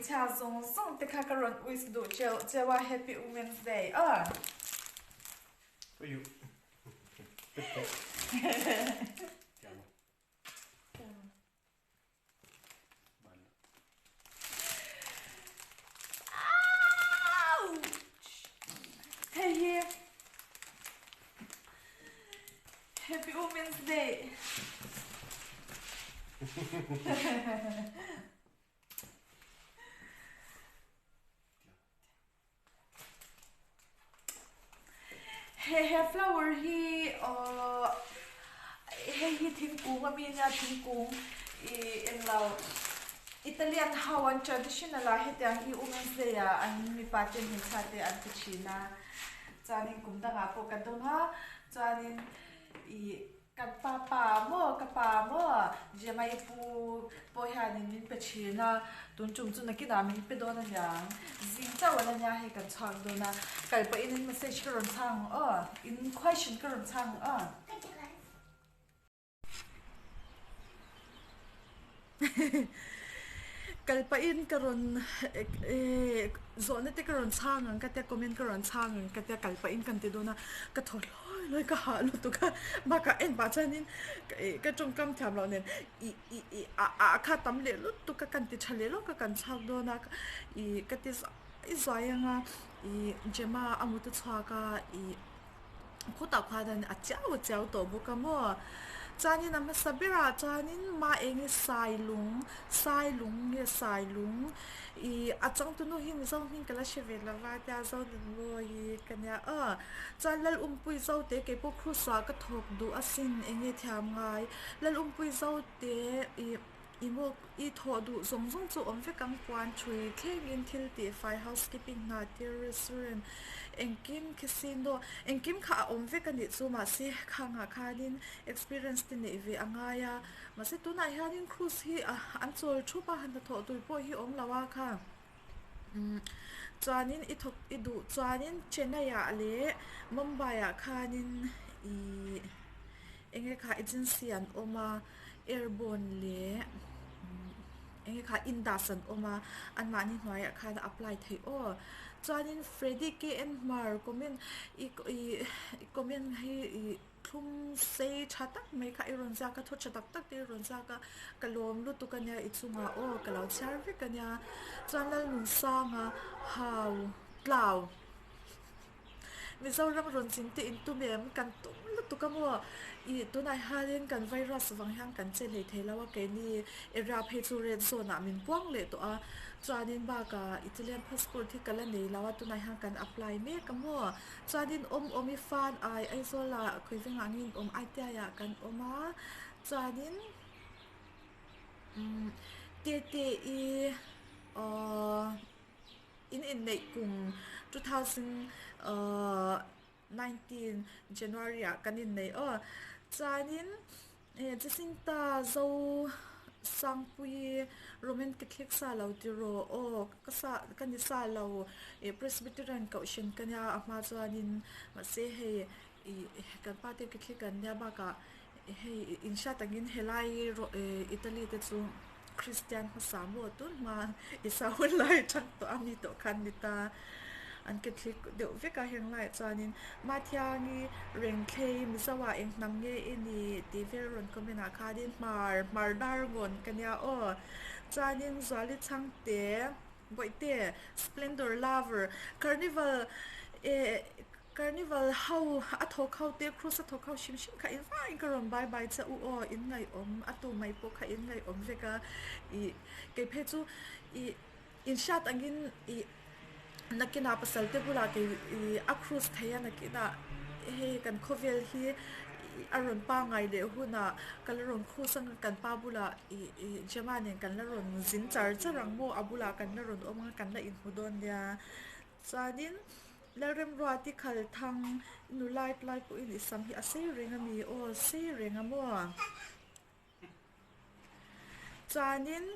Hmeichhia zawng zawng te kha ka rawn wish duh cheu cheu a Happy Women's Day aw. Ouch! Hei hi Happy Women's Day. He he flower hi aww hei hi thingkung a mi nia thingkung ih englo Italian ho an traditional ah hetiang hi women's day ah an mipa te hmeichhia te an ti thin a chuanin kum dangah pawh ka dawng a chuanin ih. Kan pa pa maw ka pa maw Gemma i pu pawh hianin min pe thin a, tun tum chu nakinah min pe dawn a niang. Zing chauh ala nia hei kan chhuak dawn a, kal pahin in message ka rawn chhang ang aw, in question ka rawn chhang ang aw. Kal pahin ka rawn zawhna te ka rawn chhang ang ka tia comment ka rawn chhang ang ka tia kal pahin kan ti dawn a, ka thaw hlawi hlawi ka hah lutuk a, bakah en pah chuanin ka tawngkam thiam loh nen ih ih ih ah ah kha tam leh lutuk a kan ti tha leh lawk a kan chhak dawn a ih ka ti zuai zuai ang a ih Gemma a mut a chhuak a ih. Khutah khuan a chiau a chiau tawh bawk a maw? Chuanin a hmasa berah chuanin mah eng nge Sailung, Sailung nge Sailung ih a changtunu hi Mizo hming ka la hre ve lo va tia Zonunmawi ka nia aw. Chuan Lalumpui Zote kei pawh Krus ah ka thawk duh asin eng nge thiam ngai Lalumpui Zote ih. I maw i thawh duh zawng zawng chu awm vek ang puan thui thlengin thil tih fai housekeeping hna te restaurant engkim casino engkim kha a awm vek a nih chu mahse khangah khanin experience te neih ve a ngai a mahse tunah hianin cruise hi an chawl thup a hnathawh tur pawh hi awm lo a kha umm chuanin i thawk i duh chuanin Chennai ah leh Mumbai ah khanin ihh enge kha agency an awm a. Airborne leh eng nge kha Indus an awm a, anmahni hnuaiah khan a apply theih aw. Chuanin Freddy KN Hmar comment i i comment hi i thlum sei tha tak mai kha i rawn ziak a, thu tha tak tak te i rawn ziak a, ka lawm lutuk a nia i chungah aw ka lo chhiar vek a nia. Chuan Lalnunsanga hau tlau. Mizoram rawn chin te in tum em? Kan tum lutuk a maw? Ih tunah hianin kan virus vang hian kan che hlei thei lo a, keini area phei chu red zone ah min puang leh tawh a, chuanin bakah Italian passport hi ka la nei lo a, tunah hian kan apply mek a maw? Chuanin awm awm i fan ai Aizawl ah Khawivenga angin awm ITI ah kan awm a, chuanin umm Tete i aww. In inneih kum 2019 January ah kan inneih aw. Chuanin Jacinta Zo Sangpui Roman Catholic sa lo ti rawh aw ka sa ka ni sa lo Presbyterian Kohhran ka nia a hma chuanin mahse hei ih kan pa te Catholic an nia bakah hei inhriat angin helai Italy te chu Kristian hmasa maw tun hma i sa hun lai atang tawh a mi tawh khan ni ta. An Catholic deuh vek a heng laiah chuanin Mathiangi Rengthlei Mizoah eng hnam nge i ni tih vel rawn comment ah khanin hmar hmar dar ngawn ka nia aw. Chuanin Zuali Chhangte Bawihte Splendor Lover Carnival eh Carnival ho a thawk ho te cruise a thawk ho hrim hrim kha in vangin ka rawn bye bye che u aw in ngaihawm a tu mai pawh kha in ngaihawm vek a ih kei phei chu ih in hriat angin ih nakinah pasal te bulah kei ih a cruise thei a nakinah hei kan khawvel hi a rawn pangai leh hunah ka la rawn cruise anga kan pa bulah ih ih Gemma nen kan la rawn zin char char ang maw a bulah kan la rawn awm anga kan la inhmu dawn nia chuanin. Lalremruati khal thang nu lai lai pawhin i sam hi a sei reng a mi aw sei reng a maw? Chuanin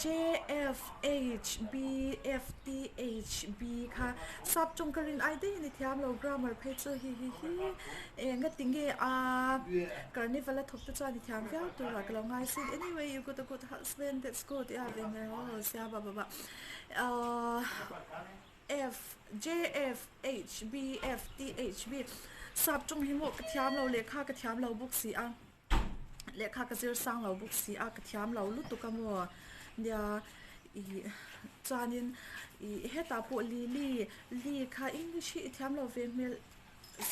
JFHBFTH. H B kha sap tawng ka rin ai daihin i thiam lo grammar phei chu hi hi hi eng a ti nge a carnival a thawk te chuan i thiam viau tur ah ka lo ngai sin anyway you got a good husband that's good i a ve hmel aw sia ba ba ba ahh F J F H B F T H B sap tawng hi maw ka thiam lo lehkha ka thiam lo bawk si a. Lehkha ka zir sang lo bawk si a, ka thiam lo lutuk a maw? Nia, ih chuanin ih hetah pawh Lily, Li kha English hi i thiam lo ve hmel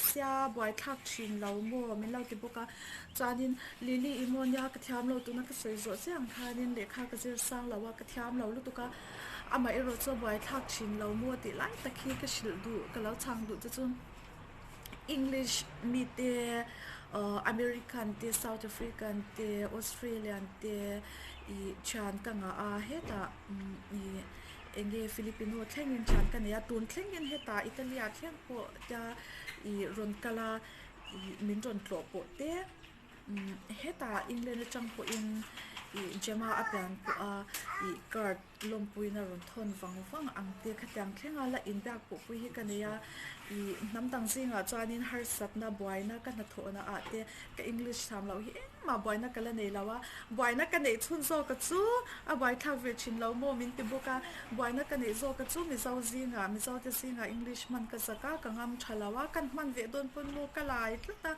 sia buaithlak thin lo maw min lo ti bawk a. Chuanin Lily i maw nia ka thiam lo tuna ka sawi zawh chiang khanin lehkha ka zir sang lo a, ka thiam lo lutuk a, amaherawh chu a buaithlak thin lo maw tih lai tak hi ka hrilh duh, ka lo chhang duh che chu. English mite American te South African te Australian te ih thian ka ngah a hetah ih eng nge Filipino thlengin thian ka nei a tun thlengin hetah Italy ah thleng pawh tia ih rawn kal a ih min rawn tlawh pawh te. Hetah England atang pawhin ih Gemma a pian pawh a ih card lawmpuina rawn thawn vang vang ang te khatiang thlenga la inbiak pawh pui hi ka nei a ih hnam dang zingah chuanin harsatna buaina ka hnathawhna ah te ka English thiam loh hi engmah buaina ka la nei lo a buaina ka neih chhun zawk a chu a buaithlak ve thin lo maw min ti bawk a buaina ka neih zawk a chu Mizo zingah Mizo te zingah English hman ka zak a ka ngam tha lo a kan hman ve dawn pawn maw ka lai tlat a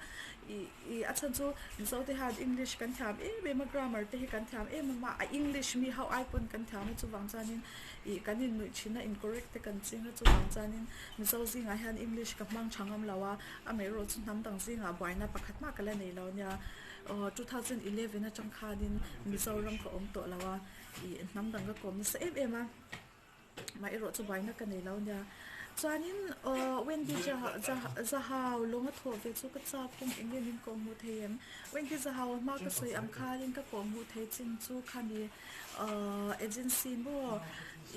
ih. Ih a chhan chu Mizo te hian English kan thiam em em a, grammar te hi kan thiam em em a, a English mi ho ai pawn kan thiam a chuvang chuanin ih kan innuih thin a, incorrect te kan ching a chuvang chuanin Mizo zingah hian English ka hmang tha ngam lo a, amaherawh chu hnam dang zingah buaina pakhat mah ka la nei lo nia. Aw 2011 atang khanin Mizoram ka awm tawh lo a, ih hnam dang ka kawm nasa em em a. Amaherawh chu buaina ka nei lo nia. Chuanin aw Wendy Zahau lawng a thawh ve chu ka chak pawm eng nge min kawh hmuh thei em? Wendy Zahau a hma ka sawi ang khanin ka kawh hmuh thei chin chu khami aw agency maw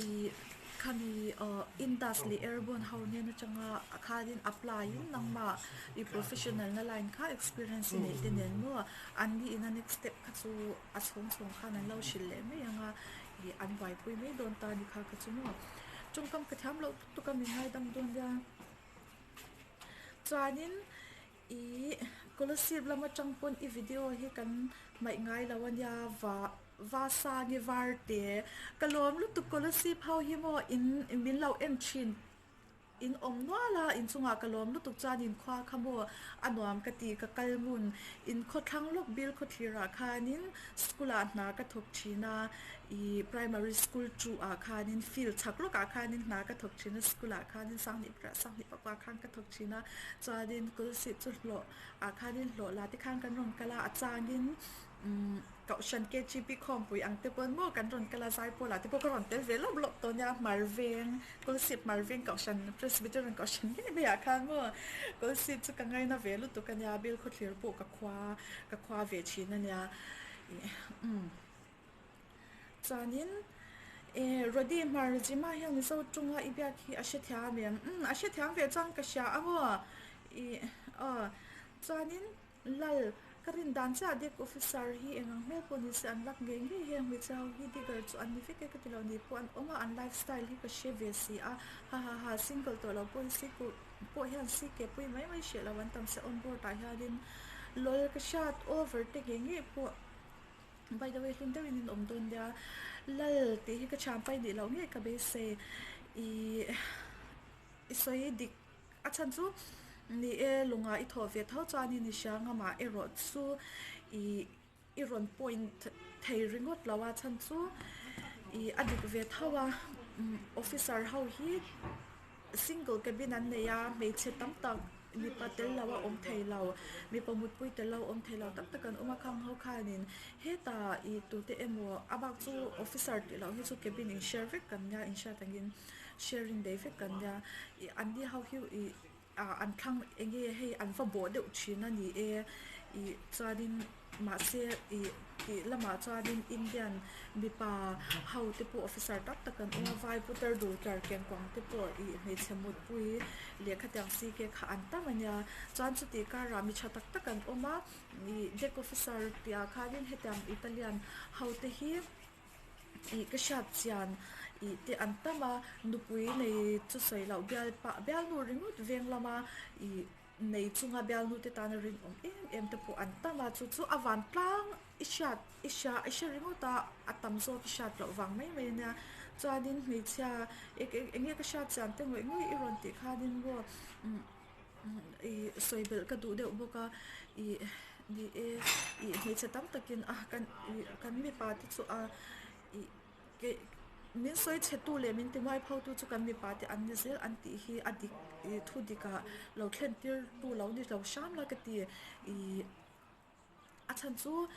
ih khami aw Indus leh Airborne ho hnen atanga khanin apply in nangmah i professional na line kha experience i neih te nen maw an ni in a next step kha chu a chhawng chhawng khan an lo hrilh leh mai ang a. Ih an buaipui mai dawn ta ni kha ka chu maw. Tawngkam ka thiam loh lutuk a min ngaidam dawn nia. Chuanin ih Kolasib lam atang pawn i video hi kan hmaih ngai lo a nia va va sangi var te. Ka lawm lutuk Kolasib ho hi maw in min lo en thin. In awm nual a, inchungah ka lawm lutuk chuan inkhua kha maw a nuam ka ti, ka kal ngun. Inkhawthlang lawk bil khawthlir ah khanin school ah hna ka thawk thin a, ih primary school two ah khanin field chhak lawk ah khanin hna ka thawk thin a, school ah khanin sanghnih pakhat sanghnih pakua khan ka thawk thin a, chuanin kawlsih chu hlawh ah khanin hlawh la te khan kan rawn kal a, a changin Umm Kohhran KGP khawmpui ang te pawn maw kan rawn kal a Zaipawl ah te pawh ka rawn tel ve lawp lawp tawh nia Hmarveng Kawlsip Hmarveng Kohhran Presbyterian Kohhran ngei mai ah khan maw Kawlsip chu ka ngaina ve lutuk a nia Bilkhawthlir pawh ka khua ka khua ve thin a nia ih umm chuanin eh Rody Hmarjima hian Mizo tunga i biak hi a hrethiam em umm a hrethiam ve chuan ka hria a maw ih aw chuanin Lal, ka rin dan chiah dek officer hi eng ang hmel pawh ni se an lak ngei ngei heng hmeichhe ho hi digger chu an ni vek e ka ti lo ni pawh an awm a an life style hi ka hre ve si a hahaha single tawh lo pawh hi si ku pawh hian si ke pui mai mai hreh lo an tam se on board ah hianin lol ka hriat over te ngei ngei pawh by the way hlun deuhin in awm dawn nia lal tih hi ka thianpai nih loh ngei ka beisei ih i sawi dik. A chhan chu ni e, lunga i thawh ve tho chuanin i hria ngamah erawh chu ih i rawn point thei ringawt lo a chhan chu ih a dik ve tho a officer ho hi single cabin an nei a hmeichhe tam tak mipa tel lo a awm thei lo mipa mutpui tel lo awm thei lo tak tak an awm a khang ho khanin hetah ih tute emaw a bak chu officer tih loh hi chu cabin in share vek kan nia inhriat angin. Sharing daih vek kan nia ih an ni ho hi ih ah an thlang eng nge hei an va bawh deuh thin a ni e ih chuanin mahse ih tih lamah chuanin Indian mipa ho te pawh officer tak tak an awm a vai putar dul tlar kengkuang te pawh ih hmeichhe mutpui lehkha tiang si ke kha an tam a nia chuan chutih karah mi tha tak tak an awm a ih deck officer tih ah khanin hetiang Italian ho te hi. Ih ka hriat chian Ih te an tam a, nupui nei chu sawi loh bialpa bialnu ringawt veng lama ih nei chunga bialnu te tana rinawm em em te pawh an tam a, chu chu a vantlang i hriat i hria i hre ringawt a, a tam zawk i hriat loh vang mai mai ania. Chuanin hmeichhia eng eng eng nge ka hriat chian te ngawih ngawih i rawn tih khanin maw ih sawi belh ka duh deuh bawk a ih ni e ih hmeichhe tam takin a kan ih kan mipa te chu a ih. Kei min sawi chhetu leh min timuai photu chu kan mipa te an ni zel an tih hi a dik ih thu dikah lo thlen tir tu lo ni lo hram la ka ti ih a chhan chu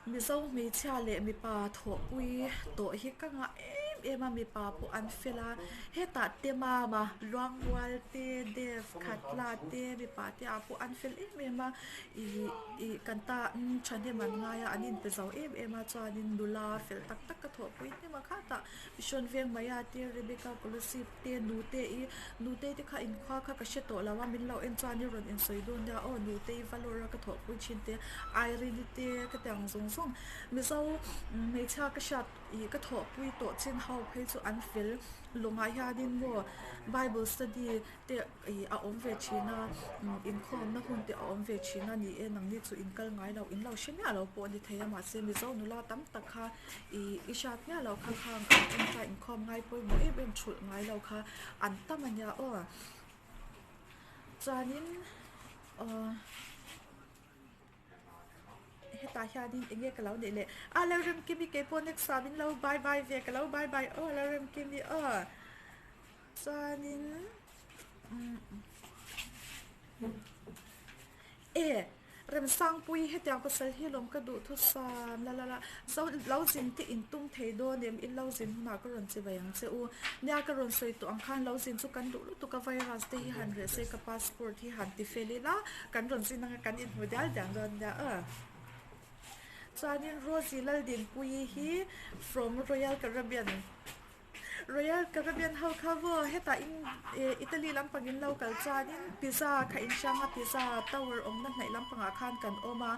Mizo hmeichhia leh mipa thawhpui tawh hi ka ngah em em a mipa pawh an fel a hetah te mama Luangmual te Dev Khatla te mipa te ah pawh an fel em em a ih ih kan ta thahnem an ngai a an inpe zo em em a chuanin nula fel tak tak ka thawhpui hnem a khatah Mission veng mai a te Rebecca Kolosip te nute i nute te kha inkhua kha ka hre tawh lo a min lo en chuan i rawn insawi dawn nia aw nute i Valor a ka thawhpui thin te Irene te ka ti ang zawng zawng Mizo hmeichhia ka hriat ih ka thawhpui tawh chin ho phei chu an fel lawngah hianin maw Bible study te ih a awm ve thin a inkhawmna hun te a awm ve thin a ni e nangni chu in kal ngai lo in lo hre miah lo pawh a ni thei a mahse Mizo nula tam tak kha ih i hriat miah loh kha khang an tawngtai inkhawm ngai pawimawh em em thulh ngai lo kha an tam a nia aw chuanin aw hetah hianin eng nge ka lo neih leh a Lalremkimi keipawh next ah min lo bye bye ve ka lo bye bye aw Lalremkimi aw. Chuanin e Remsangpui hetiang pasal hi lawm ka duh thusam la la la zo lo zin te in tum thei dawn em in lo zin hunah ka rawn chi vai ang che u nia ka rawn sawi tawh ang khan lo zin chu kan duh lutuk a virus te hi han reh se ka passport hi han ti fel ila kan rawn zin anga kan inhmu dial dial dawn nia aw. Chuanin Rosie Laldinpuii hi from Royal Caribbean. Royal Caribbean ho kha vaw hetah in Italy lampang in lo kal chuanin pizza kha in hrang a pizza tower awmna hnaih lampangah khan kan awm a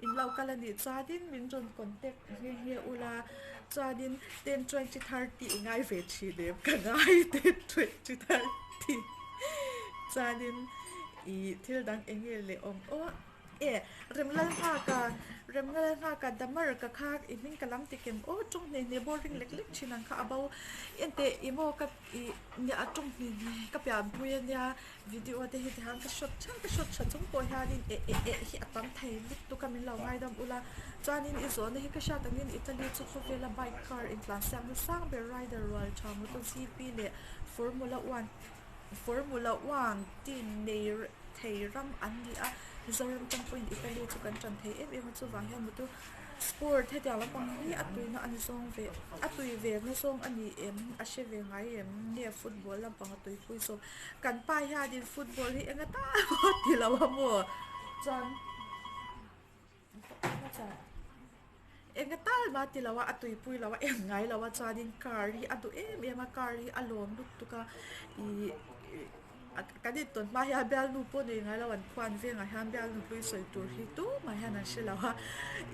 in lo kal a nih chuanin min rawn contact nghe nghe ula chuanin 10 20 30 i ngai ve thin em ka ngai 10 20 30 chuanin ih thil dang eng nge leh awm aw. E, Remlalnghaka, Remlalnghaka Damar ka kha i hming ka lam tikem aw tawng hne hne boring lek lek thin ang kha a bo. Enteh i maw ka i nia a tawng hne hne ka pianpui ania video te hi tihian ka shot tha ka shot tha chung pawh hianin eh eh eh hi a tam thei lutuk a min lo ngaidam ula. Chuanin i zawhna hi ka hriat angin Italy chu khawvela bike car intlansiakna sang ber rider rual tha MotoGP leh Formula One Formula One team nei thei ram an ni a, Mizoram tang pawhin Italy chu kan tan thei em em a, chuvang hian motor sport hetiang lampang hi a tuina a ni zawng ve a tui ve na zawng a ni em a hre ve ngai em nge football lampang a tuipui zawk kan pa hianin football hi enga ta pawh a ti lo a maw chuan. Enga tal mah ti lo a, a tuipui lo a, en ngai lo a chuanin car hi a duh em em a, car hi a lawm lutuk a, ih kan intawn hma hian bialnu pawh nei ngai lo an khuan vengah hian bialnu hlui sawi tur hi tumah hian an hre lo a,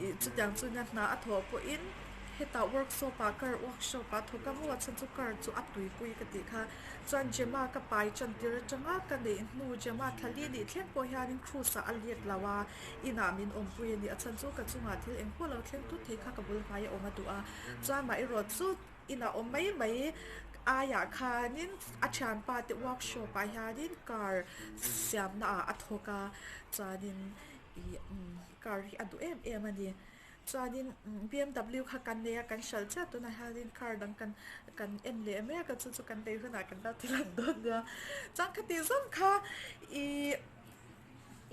ih chutiang chu nia hna a thawh pawhin hetah workshop ah car workshop ah a thawk a maw a chhan chu car chu a tuipui ka tih kha. Chuan Gemma ka pai tan tir atanga ka neih hnu Gemma thla li nih thleng pawh hianin cruise ah a let lo a, inah min awmpui a ni. A chhan chu ka chungah thil eng pawh lo thleng tut thei kha ka bul hmai a awm a duh a. Chuan mah erawh chu inah awm mai mai aiah khanin a thianpa te workshop ah hianin car siamna ah a thawk a, chuanin ih car hi a duh em em a ni. Chuanin bmw kha kan nei a, kan hralh chiah tunah hianin car dang kan kan en leh mek a, chu chu kan lei hunah kan lo ti lang dawn nia. Chuan khati zawng kha ih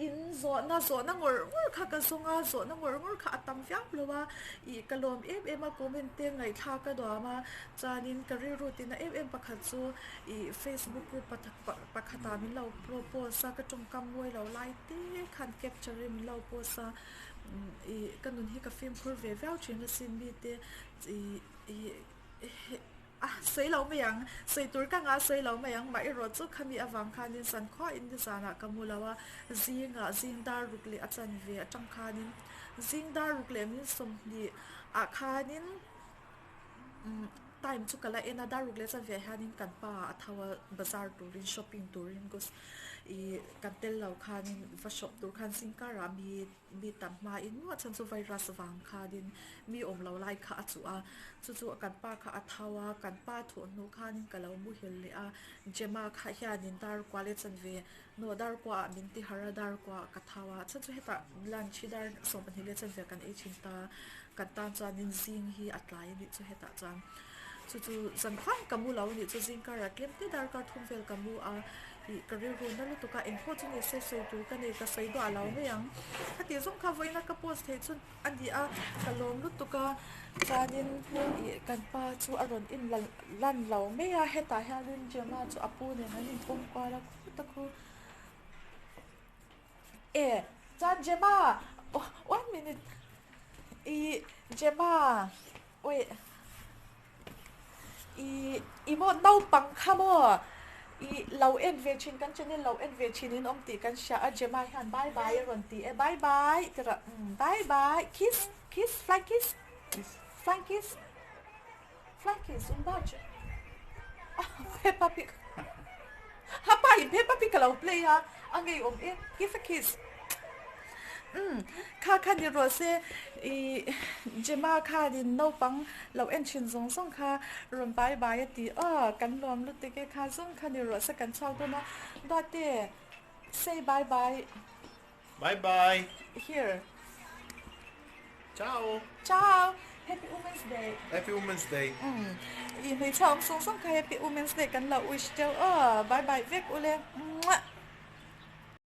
in zawhna zawhna ngawr ngawr kha ka zawng a, zawhna ngawr ngawr kha a tam viau lo a, ih ka lawm em em a comment te ngaihthlak a nuam a, chuanin ka rilru tina em em pakhat chu ih facebook group pakhatah min lo post a, ka tawngkam mawi lo lai te khan capture in min lo post a. Ih ka nun hi ka fimkhur ve viau thin asin mite ih ih a sawi lo mai ang sawi tur ka ngah sawi lo mai ang mah erawh chu khami avang khanin sankhuain nizanah ka mu lo a zingah zing dar ruk leh a chanve atang khanin zing dar ruk leh min 20 ah khanin. Time chu ka la en a, dar ruk leh chanve ah hianin kan pa a tho a, bazar turin shopping turin cause ih kan tel lo khanin va shop tur khan zingkar ah mi mi tam hmain maw chhan chu virus vang khanin mi awm lo lai kha a chuh a, chu chu kan pa kha a tho a, kan pa thawh hnu khanin ka lo muhil leh a, Gemma kha hianin dar kua leh chanve Naw dar kua ah min ti har a, dar kua ah ka thau a, chhan chu hetah lunch hi dar 12 leh chanve kan ei thin ta, kan tan chuanin zing hi a tlai a nih chu hetah chuan chu chu zan khan ka mu lo a nih chu zing karah tlem te darkar thum vel ka mu a, ih ka rilru na lutuk a engpawh chu ni se sawi tur ka nei ka sawi duah lo mai ang, khati zawng kha vawiina ka post theih chu a ni a, ka lawm lutuk a, chuanin ih kan pa chu a rawn in lan lo mai a, hetah hianin Gemma chu a pu nen an inpawm kual a. Ta khu e chuan Gemma one minute i Gemma wait i i maw naupang kha maw i lo en ve thin kan channel lo en ve thin in awm tih kan hria a Gemma hian bye bye a rawn ti e bye bye ti rawh bye bye kiss kiss fly kiss fly kiss. Fly kiss um ba chu Peppa Pig a pa in Peppa Pig a lo play a a ngei awm e give a kiss umm kha kha ni rawh se ih Gemma khanin naupang lo en thin zawng zawng kha rawn bai bai a ti aw kan lawm lutuk e kha zawng kha ni rawh se kan chhuak dawn a Duate say bye bye. Bye bye. Here. Ciao. Ciao. Happy Women's Day. Happy Women's Day. Um. I hmeichhia awm sawng sawng kha Happy Women's Day kan lo wish teuh aw. Bye bye vek ule. Mwah.